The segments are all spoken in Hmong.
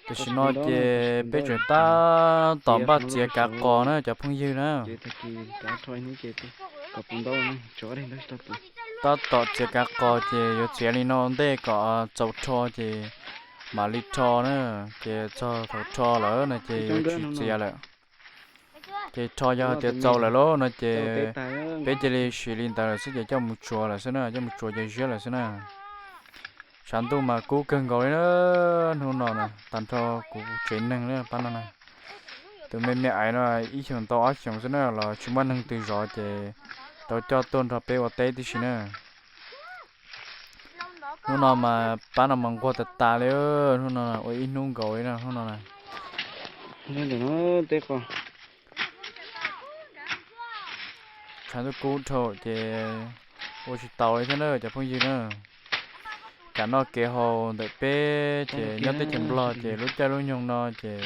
Tam sim no ces peb tseem tab tom npaj txiav kav qos na cov phooj ywg na. Tab tom txiav kav qos ces yuav txiav li no ntej kom txaus rho ces mam li rho na. Ces txog thaum rho lawm no ces yuav tsis txiav lawm. Ces rho yog tias txaus lawm lauj no ces peb cia li siv li ntawd lawm xwb ces coj mus tsuav lawm xwb na, coj mus tsuav ces ziab lawm xwb na. Tshav ntuj mas kub kawg nkaus li na, hnub no na tag nrho kuv tsev neeg na pab no na. Tus me me aiv no ib xyoos tau ob xyoos xwb na los tsis muaj neeg twg zov ces tau coj tuaj nrog peb ua teb tib si na. Hnub no mas pab no mas nquag tas tas li, hnub no ua ib hnub nkaus li na hnub no na. Tshav ntuj kub dhau ces ua tsis taus li thiab na cov phooj ywg na. Kev noj kev haus ntawm peb ces nyob teb chaws Nplog ces lub caij lub nyoog no ces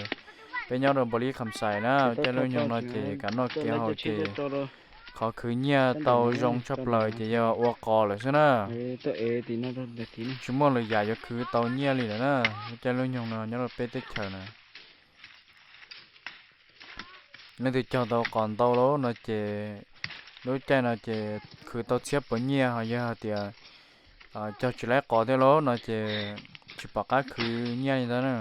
peb nyob rau Npaus Lis Kham Xais na, lub caij lub nyoog no ces kev noj kev haus ces qhov khwv nyiaj tau zoo tshaj plaws ces yog ua qos lawm xwb na. Tsis muaj lwm yam yuav khwv tau nyiaj li lawm na, lub caij lub nyoog no nyob rau peb teb chaws na. Leej twg cog tau qos ntau lauj no ces lub caij no ces khwv tau txhiab puav nyiaj, ho yog hais tias cog tsis laib qos thiab lauj no ces tsis pom qab khwv nyiaj li ntawd na.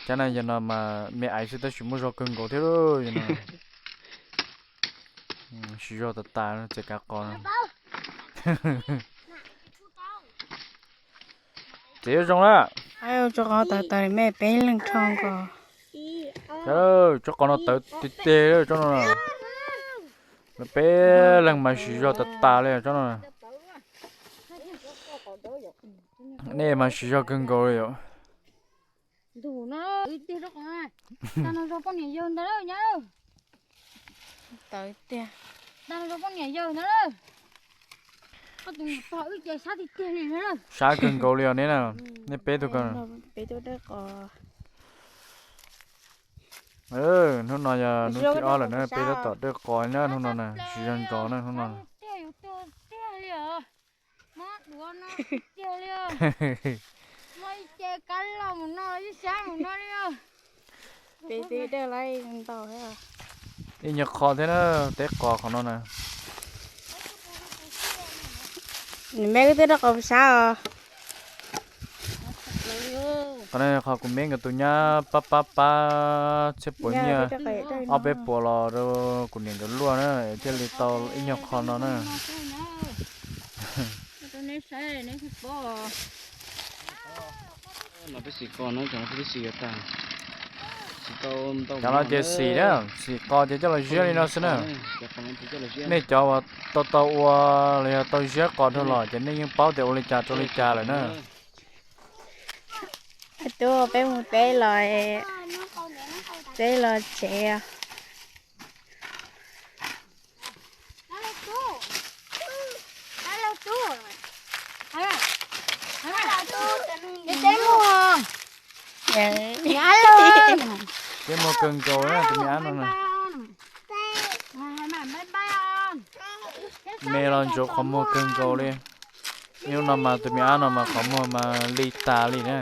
Cov no yog no mas me aiv xwb tab sis muaj zog kawg nkaus thiab lauj, yog no siv zog tas tas txiav kav qos no. Txiav zoo na. Tso qos tawv tawv me peb leeg rho nkaus. Tsob qos no tawv tiag tiag tsob no. Peb leeg mas siv zog tas tas li tsob no. Nej mas siv zog kawg nkaus li yom. Ntug no, tag no zog poj niam yawg ntag nyab. Tawv tiag. Tag no zog poj niam yawg ntag. Koj tus niam pog wb ces sab tiag tiag li na. Sab kawg nkaus li os neb na, nej peb tug ko. Peb tug dawb qos. Hnub no yog hnub thib ob lawm na, peb tab tom dawb qos na, hnub no na, siv zog nrov na hnub no. Tiag yus tuag tiag li os. Mob duav no tiag li os. Mob ib ce kab laug mus no ib sab mus no li os. Peb twb dawb laib ntau thiab. Ib nyuag qho thiab na, teb qos qhov no na. Nws me wb twb dawb qos sab os. Qhov no qhov kuv me nkawd tus nyab pab pab pab txhiab puav nyiaj ob peb puas los rau kuv niam nkawd luaj na, thiaj li tau ib nyuag qho no na. Cov no ces xim na, xim qos ces coj los ziab li no xwb na. Nej cov uas tau tau ua los yog tau ziab qos dhau los ces nej yeej paub tias ua li cas rau li cas lawm na. Tub, peb mus teb los, teb los tsev. Teb muag kawg nkaus na tus me ab no na. Me los ntsuav qhov muag kawg nkaus li. Ib hnub no mas tus me ab no mas qhov muag mas li tas li na.